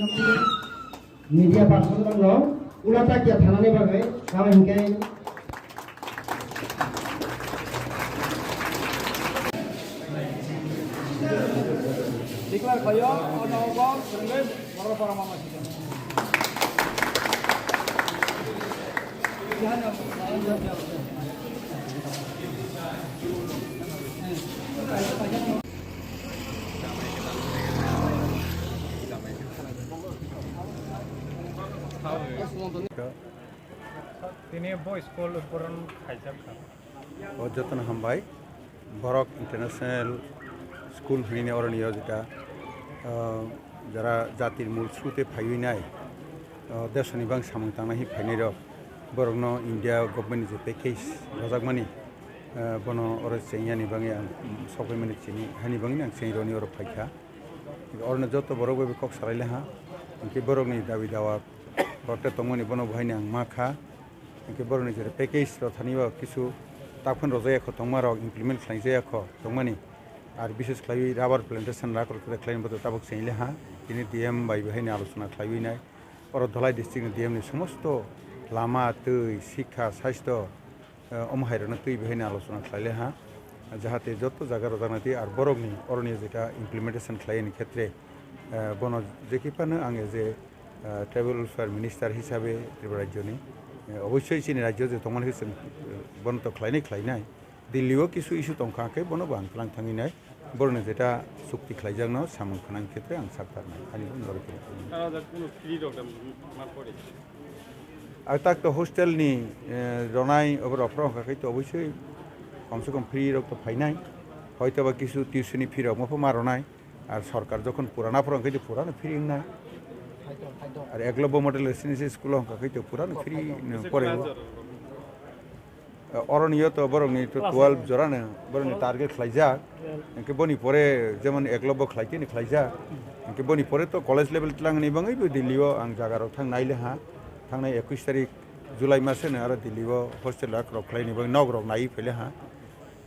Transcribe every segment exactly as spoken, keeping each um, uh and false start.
Media person rokno ula takya thanani bagwi tamo hinkhe declare khayo, ono bo chwngwi borok borok mama sijak. Tini bo school purun khaijak kha. O jotono hambai. Borok International School hwnwi oroni o jeta, ah, jara jatir mul srute phaiwi nai, ah, desoni bang samung tangnai hi phainai rok. Borokno India government ni je package rojakmani, ah, bono oro chengyani bagwi ang, mm, sokphaimani chini hani bagwi ang cheng roni oro phaikha. Oroni joto borok bai kok salai laha. Hinkhe borokni dabi dawa korte tongmani bono bo haino ang ma kha. Hinkhe borokni jera package rok thani o kisu takhun rojak ya kho tongma rok implement khlai jaya kho tongmani. Ar bises khlaiwi rubber plantation rak rok khlai bodo tabuk chengli ha. Tini D M bai bo haino alochona khlaiwi nai. Oro Dhalai district ni D M ni somosto lama, twi, sikha, saisto, eh, omo hai rokno twi bo haino alochona khlai le ha. Jahate joto jaga rok jakna twi ar borokni oroni jeta implementation khlai ni khetre, eh, bono jekhi phano ang as a, eh, tribal welfare minister hisabe Tripura rajyoni, eh, obossoi chini rajyo je tongmani khe chwng, eh, bono to khlainai khlainai. Delhi o kisu issue tongkha khe bono bo ang tlang thangwi nai. Borokni jeta chukti khlaijakno samung khanang khetre ang sak tarnai. Ani bo norok khe. Aro da kuno free rok da ma pore. Ar tak to hostel ni, eh, ronai obo rok phro hwnkha khe to obossoi kom se kom free rok to phainai. Hoito ba kisu tuition ni fee rok mo pho ma ronai. Ar sorkar jokhon purana phoro hwnkhe purano free wngna. Ar Eklavya Model Residential School o hwnkha khe purano free no poreo. Oroni yo to borokni to twelve jorano borokni target khlaijak. Hwnkhe boni pore jemon Eklavya khlaitini khlaijak. Hwnkhe boni pore to college level twlangni bagwi bo Delhi o ang jaga rok thang nai le ha. Thangnai ekush tarik July mas no aro Delhi o hostel rok khlaini bagwi nok rok naiwi phai le ha.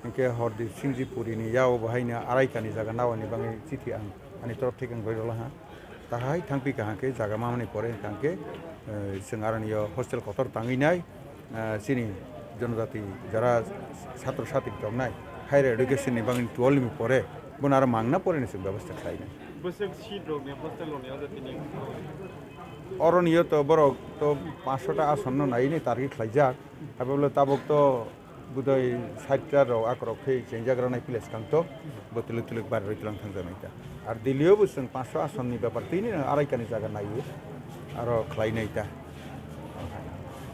Hwnkhe Hordip Singh Ji Puri ni yao bo haino arai kani jaga nawani bagwi chithi ang ani torof theke ang roi rwla ha. Tahai thangpi kaham khe jaga mamani pore hwnkhe, eh, chwng aroni yo hostel kotor tangwi nai, eh, chini jonojati jara satro satri tongnai higher education ni bagwi twelve ni pore bono aro mangna pore ni chwng bebostha khlainai. Bwswk seat rok ni hostel rok ni o jati ni? Oroni yo to borok to paanch sho ta ason no nai ni target khlaijak. Haibole tabuk to budai sait ta rok akorok khe chengjak rwnai pila swkang to bo twlwk twlwk bar rwi twlang thangjaknai ta. Ar Delhi o bo chwng paanch sho ason ni bepar twi ni arai kani jaga naiwi aro khlainai ta.